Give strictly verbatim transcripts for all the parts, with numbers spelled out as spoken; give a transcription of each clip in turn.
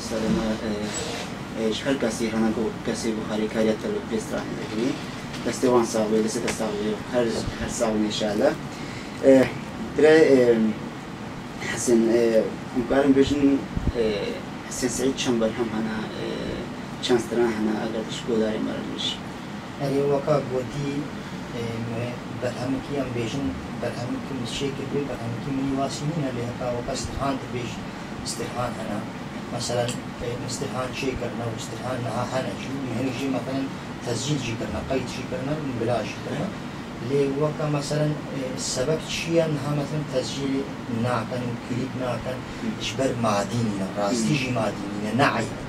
Selama, e, e, ji her kesî, hena ku kesê bi xarîkariya te li pê stranê dikinî. Destê wan sax be, destê te sax be, her, her sax be înşallah. E, dire, e, Hesen, e, em karin bêjin, e, Hesen Seîd çend berhem hene, e, çend stran hene, eger tu ji guhdarê me re bêjî. Erê, weka gotî, e, me berhemekî, em bêjin, berhemekî min çêkiribû, berhemekî min wî wasî nîne, lê heta weka Stirhan dibêjî, Stirhan hene. Meselen, e, min Stirhan çêkirine û Stirhan niha hene jî, min hinek jî, meselen, tescîl jî kirine, qeyd jî kirine, min bila jî kirine. Lê weke, meselen, e, sebeb çi ye niha, meselen, tescîl nakin û klîp nakin? Ji ber madî nîne, rastî jî madî nîne, ne eyb e.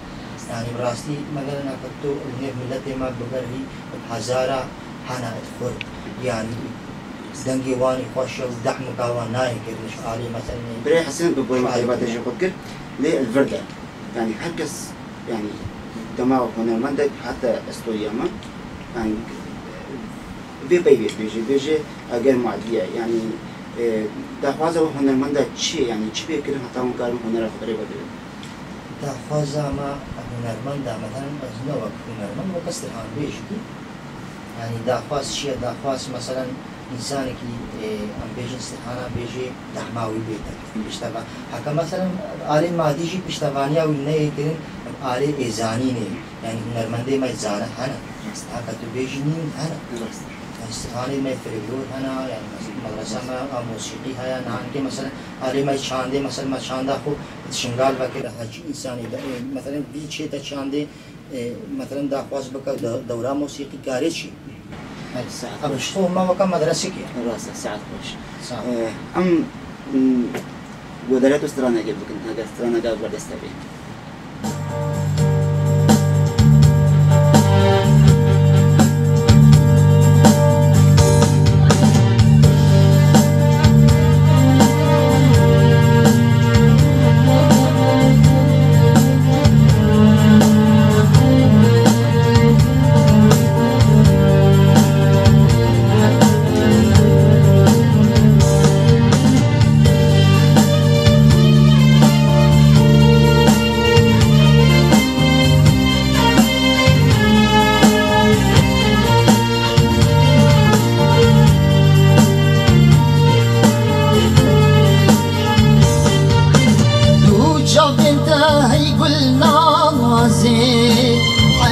Yanî bi rastî, meselen, heke tu li nêv miletê me bigerî, bi hezara hene, xurt, yanî dengê wan ê xweş e û dehmeka wan nayê kirin ji alî, meselen, Birê Hesen bi boy me qeyba te jî xurt kir, lê li vir de. Yanî her kes, yanî dema hunermendek hate stûdiya me, yanî vê peyvê dibêje, dibêje eger madî ye, yanî, e, daxwaza wê hunermenda çi ye, yanî çi pê kirin heta hûn karin hunera xwe bi rê ve bibin? Daxwaza me hunermenda, meselen, ez ne wek hunermend, wek Stirhan bêjikî. Yanî daxwaz çi ye? Daxwaz, meselen, însanekî, e, em bêjin Stirhana bêjê dehma wî bê te pişteva. Heke, meselen, alê madî jî piştevaniya wî neyê kirin, alê êzanînê. Yanî hunermendê me zane hene. Heke tu bêjî nîn hene. Yanî Stirhanê me folklor hene, yanî medresa me a mosîqî heye, niha hingê, meselen, alê me çandê, meselen, me çanda xwe di Şingal vekir, hekî însanê de, e, meselen, vî çête çandê, e, meselen, daxwaz bike de-, dewra mosîqî karê çi? Saet xweş. Ev ji xwe me weke medresekê. Rast e, saet xweş. Sağ ol. E, em, m, guhdarî tu stranekê bikin, eger straneka wer dest te bê. Du çavên te hey gul nazê,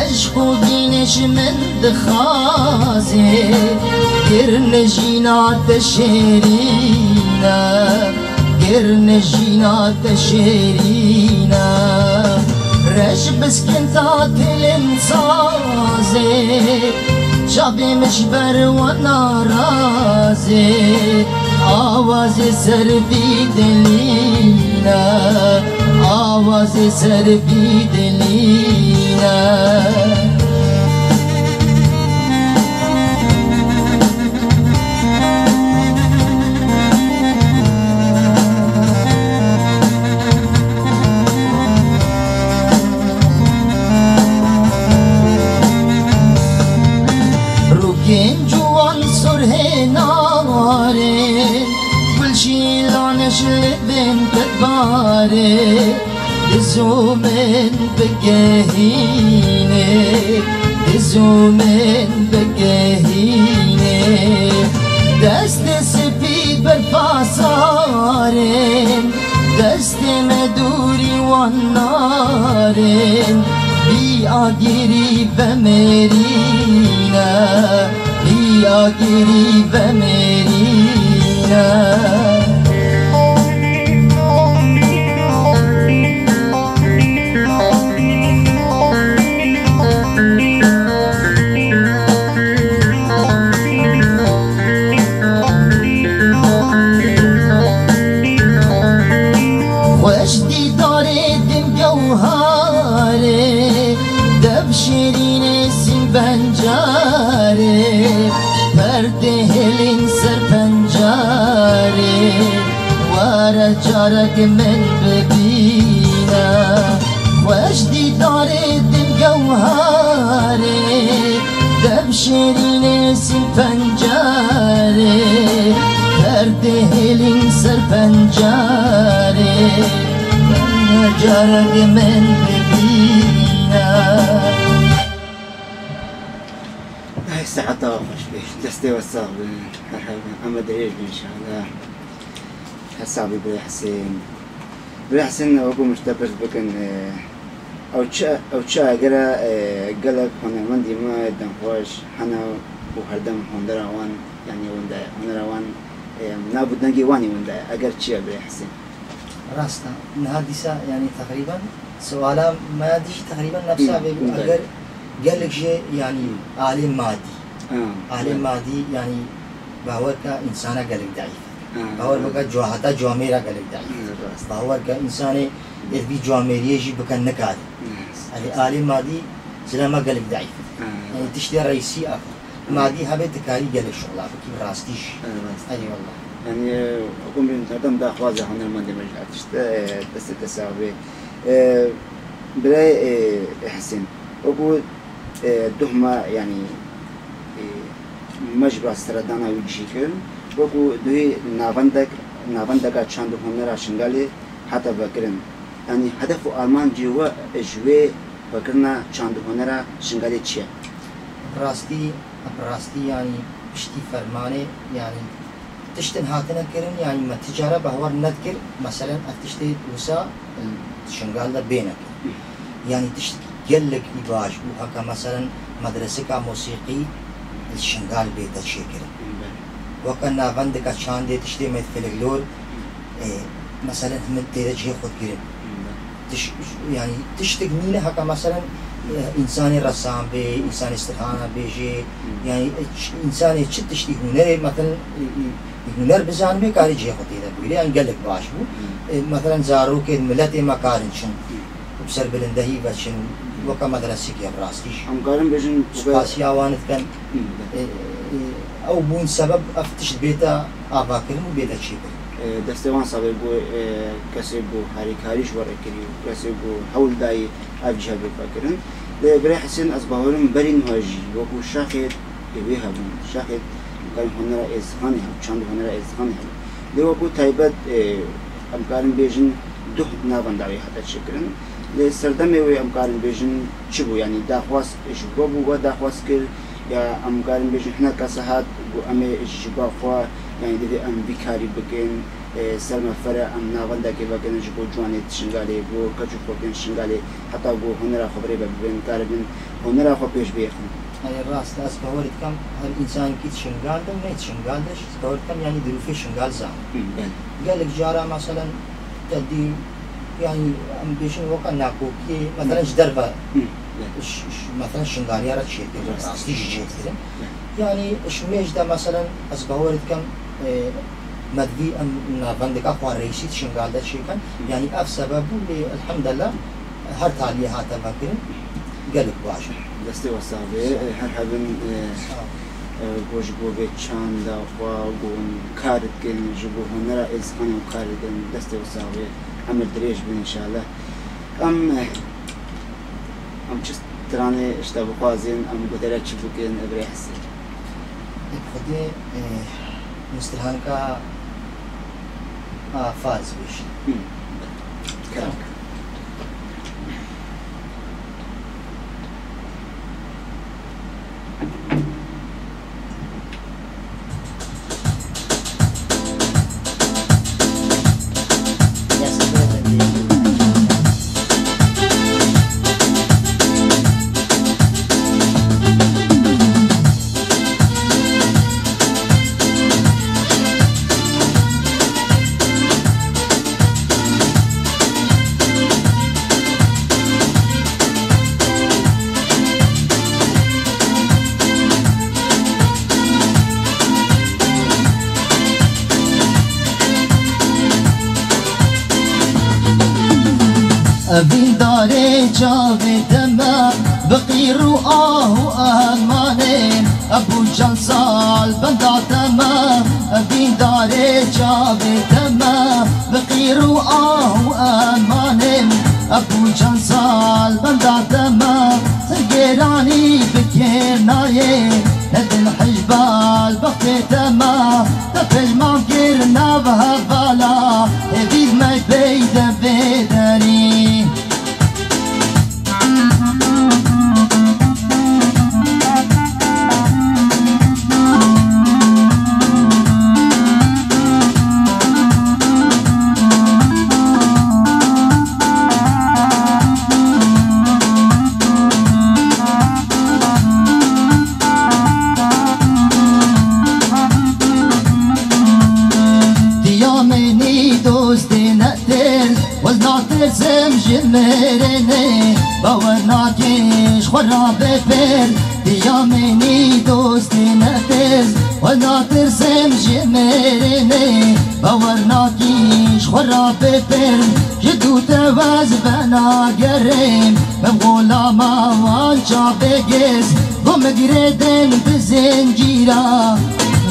eşq û dînê ji min dixwazê. Girne jîna te şêrîn e, girne jîna te şêrîn e. Reş biskên ta tilên sazê, çavê min ji ber we narazê. Awazê ser vî dilî ne, awazê ser vî dilî ne. Rûkên ciwan surhê narê, gulşîlan ji livên te barê. Dizûmên bigehînê, dizûmên bigehînê. Destê spî berfa sarên, destê me dûrî wan narên. Bî agirî vemerîne, bî agirî vemerîne. Xweş dîdarê din gewharê, dev şêrînê sînvencarê, perdê hêlîn ser pencarê, were carek min bibîne. Xweş dîdarê din gewharê, dev şêrînê sîn pencarê, perdê hêlîn ser pencarê. Carek min bibîne. Ay, saeta xweş be. Destê we sax be. Her her bin. Em dirêj bin inşallah. Her sax be birê Hesên. Birê Hesên, wekî min ji te pirs bikin, e, ew çi, ew çi agir e, e, gelek hunermendî me demxweş hene û herdem hunera wan, yanî winda ye. Hunera wan, e, nav û dengê wan ê winda ye. Eger çi ye birê Hesên? Rast e. Niha dîsa, yanî, teqrîben, suala me ya dî jî teqrîben nefsa vê bû. Eger gelek jê, yanî, alê madî. Alê madî, yanî, bawer ke însana gelek deîf e. Bawer bike cua-, heta cuamêra gelek deîf e. Bawer ke însanê êdî cuamêriyê jî bike nikare. Erê, alê madî zilama gelek deîf e. Yanî, tiştê reîsî ev e. Madî hebe dikarî gelek şixula bikî, bi rastî jî. Erê, rast. Erê, wallah. Yanî, e, hukûm bin herdem daxwaza hunermendê me ji her tişt e, destê te sax be. E, birayê, e, Hesên, wekî, e, duh me, yanî, e, me ji ba seredana wî gişî kirin, wekî duhî navendek, navendeka çand û hunera Şingalê hate vekirin. Yanî hedef û armancê we ji wê vekirina çand û hunera Şingalê çi ye? Bi rastî, bi rastî, yanî piştî fermanê, yanî tiştin hatine kirin, yanî me ti cara bawer nedikir, meselen, ev tiştê wisa li Şingal de bêne kirin. Yanî tiştekî gelekî baş bû, heke, meselen, medreseka mosîqî li Şingal bête çêkirin. Weke navendeka çandê, tiştê me folklor, e, meselen, hemî tê de cihê xwe digirin. Tiş-, yanî tiştek nîne heke, meselen, e, însanê resam bê, însanê strana bêjê, yanî, e, ç-, însanê çi tiştî hunerê, meselen, e, e, huner bizanibê, karê cihê xwe tê de bigire, yanî gelek baş bû. E, meselen, zarokê miletê me karin çin. Bi serbilindehî ve çin, weke medresekê bi rastî jî. Em karin bêjin, spasiya wan dikin. E, e, ew bûn sebeb ev tişt bête avakirin û bête çêkirin. E, destê wan sax be ku, e, kesê ku harîkarî ji we re kirî û kesê ku hewl dayî ev cih bê vekirin. Lê birê Hesên, ez bawerim berî niha jî wekî şaxê wê hebûn, şaxê em karin hunera Êzixanê hebû, çand û hunera Êzixanê hebû. Lê wekî taybet, e, em karin bêjin duh navenda wê hate çêkirin. Lê serdemê wê em karin bêjin çi bû? Yanî daxwaz ji we bû, we daxwaz kir, ya em karin bêjin hinek kesa hat got em ê ji ba xwe, yanî divê em vî karî bikin, e, ser me fere em navendekê vekin ji bo ciwanê Şingalê, bo keç û xortiyên Şingalê, heta ku hunera xwe birêve bibin, karibin hunera xwe pêş bêxin. Erê, rast e, ez bawer dikim her însanekî di Şingal de û ne di Şingal de jî, ez bawer dikim, yanî dirûfê Şingal zanin. Hı, belê. Gelek cara, meselen, te dî, yanî, em bêjin weka nakokiyê, meselen, ji derve, hı, belê, ş-, ş-, meselen, Şingaliya re çêkirin, rast, rastî jî çêkirin. Belê. Yanî, ji mêj de, meselen, ez bawer dikim, e, me divî em navendeka xwe reîsî di Şingal de çêkin. Hı. Yanî, ev sebeb bû, lê, elhamdulillah, her taliyê hate vekirin, gelek baş e. Destê we sax be, her hebin, e, sağ ol, e, ku ji bo vê çanda xwe ku hûn kar dikin, ji bo hunera Êzixanê hûn kar dikin, destê we sax be, emir dirêj bin înşallah. Em, e, em çi stranê ji te bixwazin, em guhdara çi bikin, e, birê Hesên? Ê, bi Xwedê, e, Mustrihanka a Fars bêjin. Hı. Kerem. Evîndarê çavê te me, bi qîr û ah û emanê, Ebû Can sal benda te me. Evîndarê çavê te me, bi qîr û ah û emanê, Ebû Can sal benda te me. Ser gêranî bikêr nayê, ne dil hejbal bextê te me. Te pejman kir nav hevala, hêvî me pey de vê derî. Mêrênê, bawer nake ji xwe re bê pêr, diya mênî dostê ne têz, we natirsim ji mêrênê, bawer nakî ji xwe re bê pêr, ji dû te wez venagerê, min xulama wan çavê gêz, ku min girêdin bi zincîra,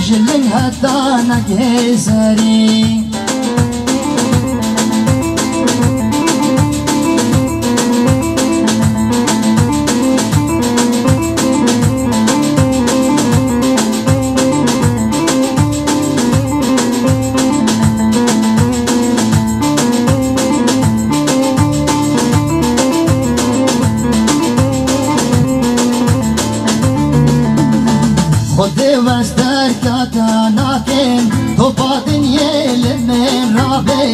ji ling heta negihê serî. Xwedê wez terka te nakim, topa dinyê li min rabê,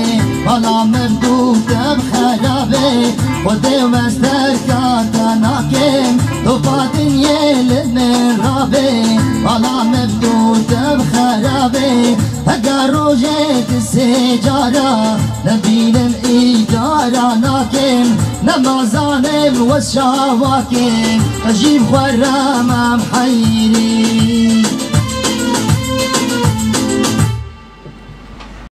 bala min dû te bi xerabê. Xwedê wez terka te nakim, topa dinyê li min rabê, bala min dû te bi xerabê. Hega rojê di sê cara nebînim, îdara nakim, nema zanim wez çawa kim, ez jî bi xwe re mam heyrî.